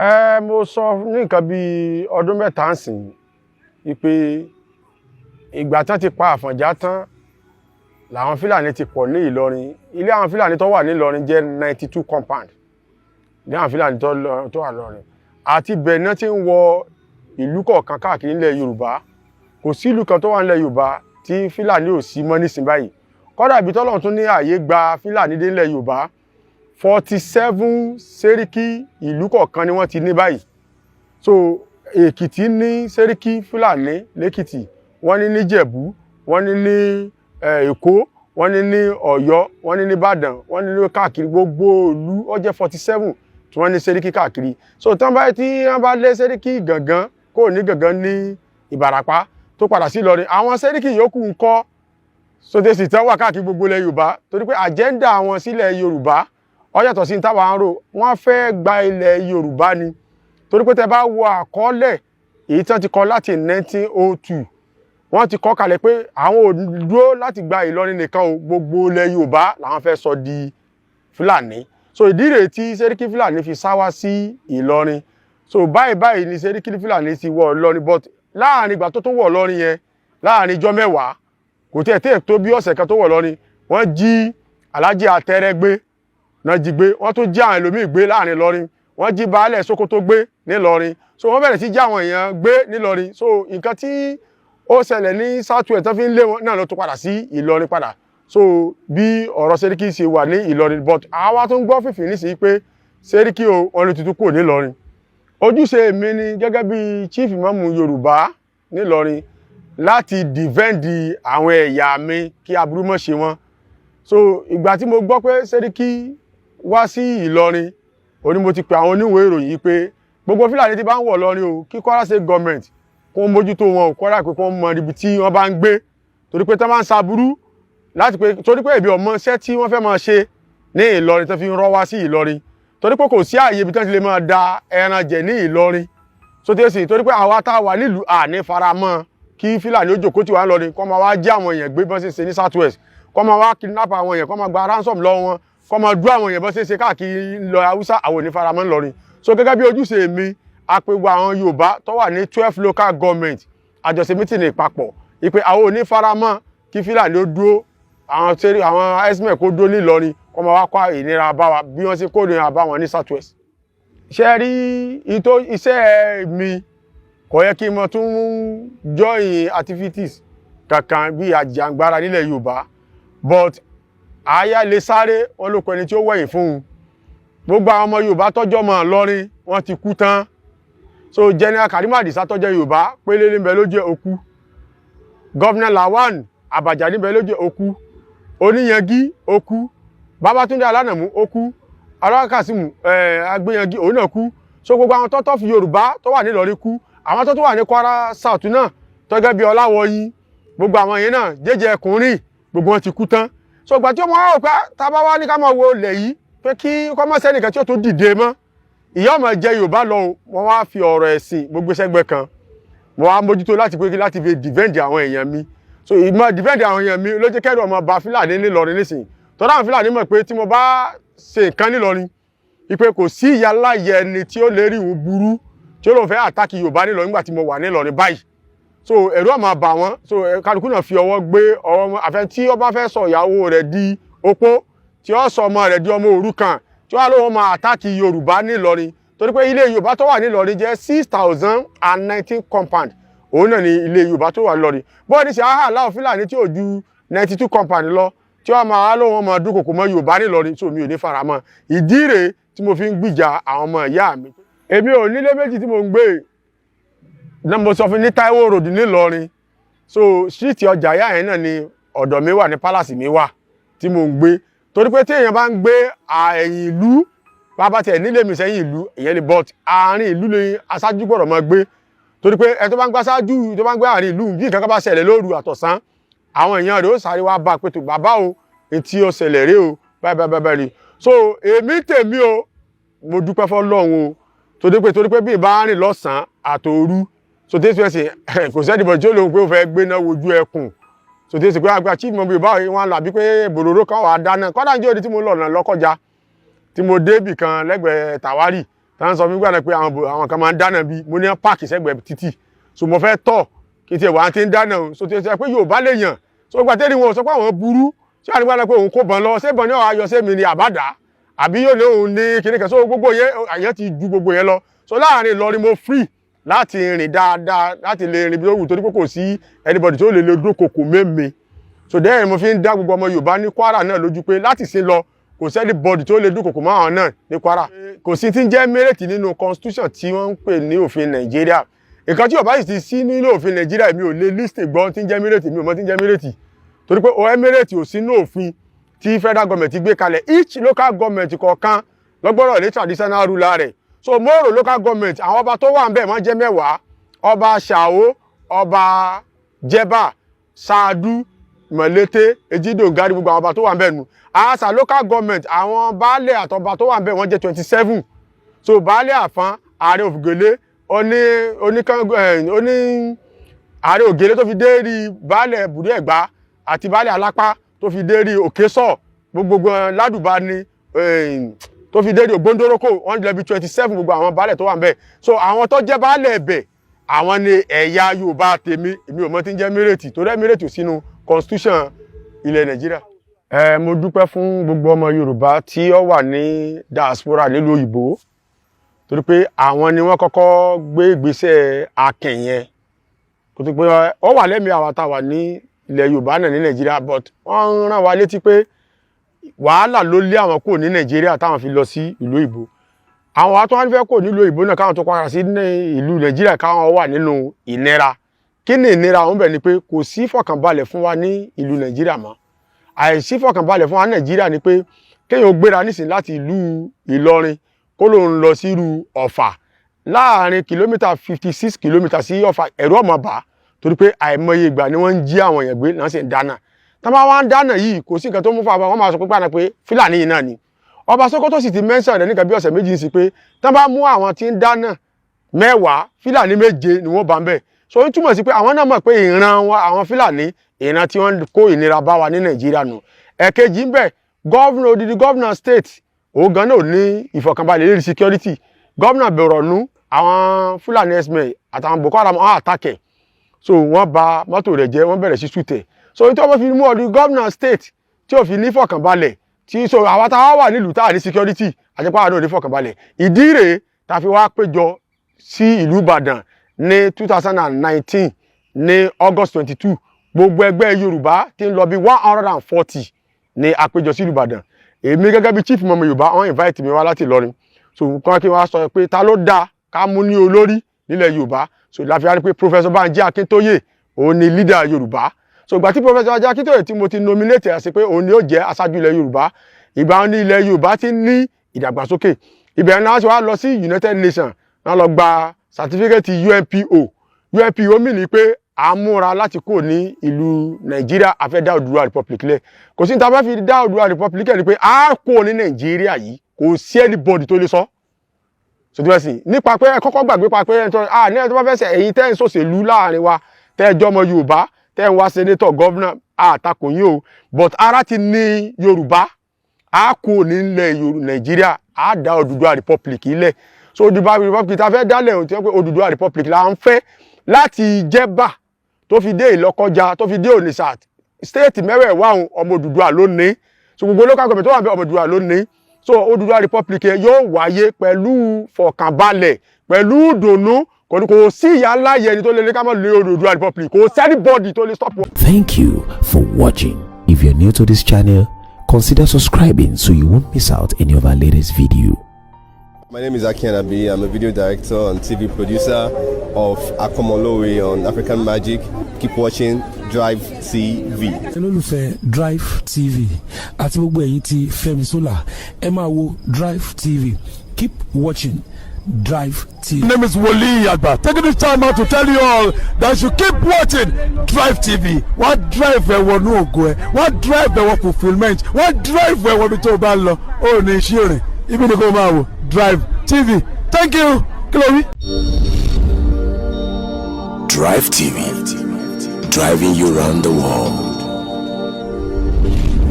Ẹ mo sọ ní nǹkan bíi ọdún 3 ń sìn wípé ìgbà tán ti pa Àfọ̀njá tán làwọn Fúlàní ti pọ̀ ní Ìlọrin. Ilé àwọn Fúlàní tó wà ní Ìlọrin jẹ́ 92 compound ní àwọn Fúlàní tó wà lọ́rin, àti bẹ́ẹ̀ náà ti ń wọ ìlú kọ̀ọ̀kan káàkiri nílẹ̀ Yorùbá. Kò sí ìlú kan tó wà nílẹ̀ Yorùbá tí Fúlàní ò sí mọ́ nísìnyí báyìí. Kọ́dà ibi tọ́lọ́run tún ní ààyè gba Fúlàní dé nílẹ̀ Yorùbá, 47 sẹ́ríkì ìlú kọ̀ọ̀kan ni wọ́n ti ní báyìí. So Èkìtì ní sẹ́ríkì Fúlàní lẹ́kìtì, wọ́n ní níjẹ̀bú, wọ́n ní ní Èkó, wọ́n ní ní Ọ̀yọ́, wọ́n ní ní Ìbàdàn, wọ́n ní ní káàkiri gbogbo ìlú. Ó jẹ́ 47 tí wọ́n ní sẹ́ríkì káàkiri. So tí wọ́n bá lé sẹ́ríkì Gàngán kò ní Gàngán ní Ìbàràpá tó padà sí Ìlọrin, àwọn sẹ́ríkì yòókù ń kọ́ sotesi tí wọ́n wà káàkiri gbogbo ilẹ̀ Yorùbá, torí pé agenda wọn sílẹ̀ Yorùbá ó yàtọ̀ sí táwa ń rò. Wọ́n fẹ́ gba ilẹ̀ Yorùbá ni, torí pé tẹ́ bá wo àkọọ́lẹ̀ èyí tí wọ́n ti kọ láti 1902, wọ́n ti kọ kalẹ̀ pé àwọn ò dúró láti gba Ìlọrin nìkan o, gbogbo ilẹ̀ Yorùbá làwọn fẹ́ sọ di Fúlàní. So ìdí rèé tí sẹ́ríkì Fúlàní fi sá wá sí Ìlọrin. So báyìí báyìí ni sẹ́ríkì Fúlàní ti wọ Ìlọrin, but láàrin ìgbà tó tún wọ̀ Ìlọrin yẹn, láàrin ijọ́ 10, kò tí ẹ̀ tẹ́ tó bí ọ̀sẹ̀ kan tó wọ̀ Ìlọrin, wọ́n jí Alhaji Atẹ́rẹ́ gbé náà jí gbé, wọ́n tún jí àwọn ẹlòmíì gbé láàrin Ìlọrin, wọ́n jí baálẹ̀ Sókótó gbé nílọrin. So wọ́n bẹ̀rẹ̀ sí jí àwọn èèyàn gbé nílọrin. So nǹkan tí ó ṣẹlẹ̀ ní South West tó fi ń lé wọn náà ló tún padà sí Ìlọrin padà. So bí ọ̀rọ̀ sẹ́ríkì ṣe wà ní Ìlọrin, but àwa tó ń gbọ́ fìfì nísìnyí pé sẹ́ríkì o, wọn ló tuntun kúrò nílọrin. Ojúṣe mi ni gẹ́gẹ́ bí chief imam Yorùbá nílọrin láti defend àwọn ẹ̀yà mi kí aburú má ṣe wọ́n. So ìgbà tí mo gbọ́ pé sẹ́ríkì wá sí Ìlọrin, òní mo ti pè àwọn oníwèé ìròyìn yìí pé gbogbo Fúlàní tí bá ń wọ̀ lọrin o, kí Kwara State government kó mójútó wọn o, Kwara pé kó mọ ibi tí wọ́n bá ń gbé, torí pé tí wọ́n bá ń saburú láti pé, torí pé èmi ọmọ iṣẹ́ tí wọ́n fẹ́ máa ṣe ní Ìlọrin tó fi ń rọ́ wá sí Ìlọrin, torí pé kò sí ààyè ibi tí wọ́n ti lè máa da ẹran jẹ ní Ìlọrin. So tí ó sì torí pé àwa tá a wà nílùú àní faramọ́ kí Fúlàní ó jókòó tí wàá lọrin, kó máa wá jí àwọn èèyàn gbé bọ́n ṣe ṣe ní South West, kó máa wá kidnap àwọn èèyàn, kó máa gba ransom lọ́wọ́ wọn, kó máa dú àwọn èèyàn bọ́n ṣe ṣe káàkiri lọ Haúsá. Àwọn ò ní faramọ́ ńlọrin. So gẹ́gẹ́ bí ojúṣe mi, apẹ̀wò àwọn Yorùbá tó wà ní 12 local government, àjọṣe meeting papọ̀ ìpè àwọn ò ní faramọ́ kí Fúlàní ó dúró, àwọn sẹ́rí, àwọn herdsmen kó dúró nílọrin, kó máa wá kó ìnira bá wa bí wọ́n ṣe kó ìnira bá wọn ní South West. Ṣe rí ìtò iṣẹ́ mi, kò yẹ kí n mọ tún join activities kankan bí àjàngbara nílẹ̀ Yorùbá, but àyà lè sáré wọn ló kọ ẹni tí ó wẹ̀yìn fún un. Gbogbo àwọn ọmọ Yorùbá tọ́jọ́ mọ́ lọ́rin, wọ́n ti kú tán. So General Karim Adisa tọ́jọ́ Yorùbá pélé níbẹ̀ ló jẹ́ òkú, Governor Lawan Abacha níbẹ̀ ló jẹ́ òkú, Oníyangi òkú, Babátúndé Alánàmú òkú, Alákàsímù Agbéyangi òun náà kú. So gbogbo àwọn tọ́tọ́ fi Yorùbá tó wà nílọrin kú, àwọn tó tó wà ní Kwara South náà tọ́gẹ́ bí Ọláwọyìn, gbogbo àwọn yẹn náà jẹ́jẹ́ ẹkùnrin, gbogbo wọn ti kú tán. So ìgbà tí ó mọ wá pé tá a bá wá ní ká máa wo ilẹ̀ yìí pé kí kọ́mọ́sẹ́ nìkan tí ó tó dìde mọ́, ìyá ọmọ jẹ Yorùbá lọ o. Wọ́n wá fi ọ̀rọ̀ ẹ̀sìn gbogbo sẹ́gbẹ́ kan, mo wá mójútó láti pé láti fi defend àwọn èèyàn mi. So ìmọ̀ defend àwọn èèyàn mi ló jẹ́ kẹ́rù ọmọ bá Fúlàní nílọrin nísìnyí, tọ́lá àwọn Fúlàní mọ̀ pé tí mo bá ṣe nǹkan nílọrin, ìpè kò sí ìyá láyẹ ẹni tí ó lè rí ìwò burú tí ó lóun fẹ́ attack Yorùbá nílọrin nígbà tí mo wà nílọrin báyìí. So ẹ̀rù ọmọ bà wọ́n. So kálukú náà fi ọwọ́ gbé ọwọ́ wọn. Àfẹn tí ó bá fẹ́ sọ ìyàwó rẹ̀ di opó, tí ó sọ ọmọ rẹ̀ di ọmọ òrukàn, tí wọ́n á lóun máa attack Yorùbá nílọrin, torí pé ilé Yorùbá tó wà nílọrin jẹ́ 6,019 compound. Òun náà ni ilé Yorùbá tó wà nílọrin. Bọ́ọ̀ ní sẹ́ àhà láwọn Fúlàní tí ò ju 92 compound lọ, tí wọ́n máa lóun máa dúnkòkò mọ́ Yorùbá nílọrin. So mi ò ní faramọ́. Ìdí rèé tí mo fi ń gbìjà àwọn ọmọ ìyá mi. Èmi ò nílé méjì tí mo ń gbé náà, mo sọ fún ní Taiwo Road nílọrin. So street ọjà ìyá yẹn náà ni ọ̀dọ̀ mi wà, ní palace mi wà tí mo ń gbé, torí pé tí èèyàn bá ń gbé ẹ̀yìn ìlú, bàbá tiẹ̀ nílé mi sẹ́yìn ìlú, ìyẹn lè, but àárín ìlú ni aṣáájú gbọ́dọ̀ máa gbé, torí pé ẹ tó bá ń gbé aṣáájú, tó bá ń gbé àárín ìlú, bí nǹkan kan bá ṣẹlẹ̀ lóru àtọ̀sán, àwọn èèyàn rẹ̀ ó sáré wá bá a pé tó bàbá o, etí ó ṣẹlẹ̀ rèé o, báyìí báyìí báyìí rí. So èmi tèmi o, mo dúpẹ́ fọ́lọ́run o, torí pé bí ìbá rìn lọ́sàn-án àtòru, so tí ó sì kò sẹ́ni bọ̀ tí ó lóun pé ó fẹ́ gbéná wojú ẹkùn. So tí ó sì pé àgbà chief mọ̀ bí báwo wọn lọ, àbí pé bòròró kan wà á dáná kọ́dà ní òde tí mo lọ ọ̀nà lọ́kọjá, tí mo débì kan lẹ́gbẹ̀ẹ́ tàwárì. Táwọn sọ fún mi gbàdá pé àwọn kan máa ń dáná bí mo ní park sẹ́gbẹ̀ẹ́ títì, so mo fẹ́ tọ̀ kí tiẹ̀ wà á ti ń dáná o. So ti sọ pé Yorùbá lè yàn, so gba tẹ́lẹ̀ wọn ò sọ pé àwọn burú tí wọ́n á nígbà pé òun kó bọn lọ, ṣé bọn ní ọ̀ ayọ̀ sẹ́mi ni àbádá àbí yóò ní òun ní kíní kan? So gbogbo yẹn, àyẹ̀ ti ju gbogbo yẹn lọ. So láàrin Ìlọrin, mo free láti rìn dáadáa, láti lè rìn bí ó wù, torí pé kò sí anybody tó lè dúnkokò mẹ́mi. So then mo fi ń dá gbogbo ọmọ Yorùbá ní Kwara náà lójú pé láti sin lọ, kò sí anybody tó lè dúnkokò mọ́ àwọn náà ní Kwara. Kò sí tí ń jẹ́ emirate nínú constitution tí wọ́n ń pè ní òfin Nàìjíríà. Nǹkan tí ó bá sì ti sí nínú òfin Nàìjíríà, mi ò lè list gbọ́ tí ń jẹ́ emirate. Mi ò mọ̀ tí ń jẹ́ emirate, torí pé o emirate ò sínú òfin tí federal government gbé kalẹ̀. Each local government kọ̀ọ̀kan lọ́gbọ́dọ̀ ní traditional ruler rẹ̀. So Moro Local Government, àwọn ọba tó wà ń bẹ̀ wọ́n jẹ́ 10: ọba Ṣàó, ọba Jẹ́bà, Ṣáàdú, Mọ̀lété, Ejidòǹgàrí, gbogbo àwọn ọba tó wà ń bẹ̀ nù. Àṣà Local Government, àwọn baálẹ̀ àtọba tó wà ń bẹ̀ wọ́n jẹ́ 27. So baálẹ̀ Àfọ́n, ààrẹ Òfìgèlé, oní oníkan oní ààrẹ Ògèlé, tó fi dé rí baálẹ̀ Bùdó Ẹ̀gbá àti baálẹ̀ Alápá, tó fi dé rí Òkèsọ̀, gbogbo ládùbá ni, tó fi dé rí Ògbóndórókò, wọ́n lọ bí 27, gbogbo àwọn baálẹ̀ tó wà ń bẹ̀. So àwọn tó jẹ́ baálẹ̀ ẹ̀bẹ̀, àwọn ni ẹ̀yà Yorùbá tèmi. Èmi ò mọ̀ tí ń jẹ́ emirate, torí emirate ò sínú constitution ilẹ̀ Nàìjíríà. Ẹ mo dúpẹ́ fún gbogbo ọmọ Yorùbá tí ó wà ní diaspora nílùú òyìnbó, torí pé àwọn ni wọ́n kọ́kọ́ gbé ìgbésẹ̀ akin yẹn, kó tó pé ó wà lẹ́mìí àwa tá a wà ní ilẹ̀ Yorùbá náà ní Nàìjíríà, but wọ́n ń rán wa létí pé wàhálà ló lé àwọn kúrò ní Nàìjíríà táwọn fi lọ sí ìlú òyìnbó. Àwọn wa tó wá fẹ́ kúrò nílùú òyìnbó náà, káwọn tó padà sí ní ìlú Nàìjíríà, káwọn wà nínú ìnira. Kí ni ìnira àwọn bẹ̀? Ni pé kò sí fọkànbalẹ̀ fún wa ní ìlú Nàìjíríà mọ́. Àìsí fọkànbalẹ̀ fún wa ní Nàìjíríà ni pé kéèyàn ó gbéra nísìn láti ìlú Ìlọrin, kó lóun lọ sírú Ọ̀fà, láàrin kìlómítà 56 kìlómítà sí Ọ̀fà, ẹ̀rú ọmọ bá, torí pé àìmọye ìgbà ni wọ́n ń jí àwọn èèyàn gbé náà sì ń dáná. Tá bá wá ń dáná yìí, kò sí nǹkan tó mú fún àwọn, wọn máa sọ pé pàdé pé Fúlàní yìí náà ni. Ọba Sókótó sì ti mention rẹ̀ níkan bí ọ̀sẹ̀ 2 sí pé tá bá mú àwọn tí ń dáná 10, Fúlàní méje ni wọ́n bá ń bẹ̀. So ó túmọ̀ sí pé àwọn náà mọ̀ pé ìran wọn, àwọn Fúlàní, ìran tí wọ́n kó ìnira bá wa ní Nàìjíríà nù. Ẹ̀kejì ń bẹ̀, governor, odidi governor state, òun gan náà ò ní ìfọ̀kànbalẹ̀ lérí security. Governor Borno, àwọn Fúlàní herdsmen àtàwọn Boko Haram wọ́n attack ẹ̀, so wọ́n bà mọ́tò rẹ̀ jẹ́, wọ́n bẹ̀rẹ̀ sí shoot ẹ̀. So ní tí wọ́n fi mú ọdún governor state tí ò fi ní fọ̀kànbalẹ̀ tí, so àwa tá a wà nílùú tá a ní security, àti pé àwọn náà ò ní fọ̀kànbalẹ̀. Ìdí rèé tá a fi wá péjọ sí ìlú Ìbàdàn ní 2019 ní August 22. Gbogbo ẹgbẹ́ Yorùbá tí ń lọ bí 140 ní àpéjọ sí ìlú Ìbàdàn. Èmi gẹ́gẹ́ bí chief imam Yorùbá, wọ́n invite mi wá láti Ìlọrin, so kàn kí wọ́n sọ pé ta ló dáa ká mú ní olórí nílẹ̀ Yorùbá. So láfi wá rí pé Professor Banji Akíntóyè, òun ni leader Yorùbá. So ìgbà tí Professor Banji Akíntóyè tí mo ti nominate ẹ̀ sí pé òun ni ó jẹ́ aṣáájú ilẹ̀ Yorùbá, ìgbà ní ilẹ̀ Yorùbá ti ní ìdàgbàsókè. Ibẹ̀ náà ṣe wá lọ sí United Nations náà, lọ gba certificate UNPO. UNPO mì ní pé à ń múra láti kúrò ní ìlú Nàìjíríà, a fẹ́ dá Oòduà Republic lẹ̀. Kò sí ní ta bá fi dá Oòduà Republic lẹ̀ ni pé a kúrò ní Nàìjíríà yìí, kò sí anybody tó lè sọ. So tí wọ́n sì nípa pé ẹ kọ́kọ́ gbàgbé pa pé ẹni tó ní ẹni tó bá fẹ́ sẹ, ẹ̀yin tẹ́ ń ṣòṣèlú láàrin wa, tẹ́ ẹ jọmọ Yorùbá, tẹ́ ń wá senator, governor, àtakò yín o, but ara ti ní Yorùbá, a kúrò nílẹ̀ Nàìjíríà, a dá Oòduà Republic ilẹ̀. So Oòduà Republic tá a fẹ́ dálẹ̀ ohun tí wọ́n pé Oòduà Republic là ń fẹ́, láti Jẹ́bà tó fi dé Ìlọ́kọjà, tó fi dé Onitsha, state mẹ́wẹ̀ẹ̀wá ọ̀hún, ọmọ Odùduwà ló ní. So gbogbo local government tó wà bẹ́ẹ̀, ọmọ Odùduwà ló ní. So Odùduwà Republic yẹn yóò wáyé pẹ̀lú fọkànbalẹ̀, pẹ̀lú ìdùnnú. Kò sí ìyá ńlá yẹn ni tó lè ní ká má lé Odùduwà Republic. Kò sí anybody tó lè stop wọn. Thank you for watching. If you're new to this channel, consider subscribing so you won't miss out any of our latest video. My name is Aki Anabi. I'm a video director and TV producer of Akomolowe on African Magic. Keep watching Drive TV. Olólùfẹ́ Drive TV àti gbogbo ẹ̀yin tí Fẹ́mi Sola, ẹ máa wo Drive TV. Keep watching Drive TV. My name is Wole Agba. Taking this time out to tell you all that you keep watching Drive TV. Wọ́n drive ẹ wọnú ògo ẹ, wọ́n drive ẹ wọ fulfilment, wọ́n drive ẹ wọ ibi tó o bá lọ. Ó ní iṣẹ́ rìn, ibi ni kò máa wò Drive TV. Thank you. Kí ló wí? Drive TV, driving you round the world.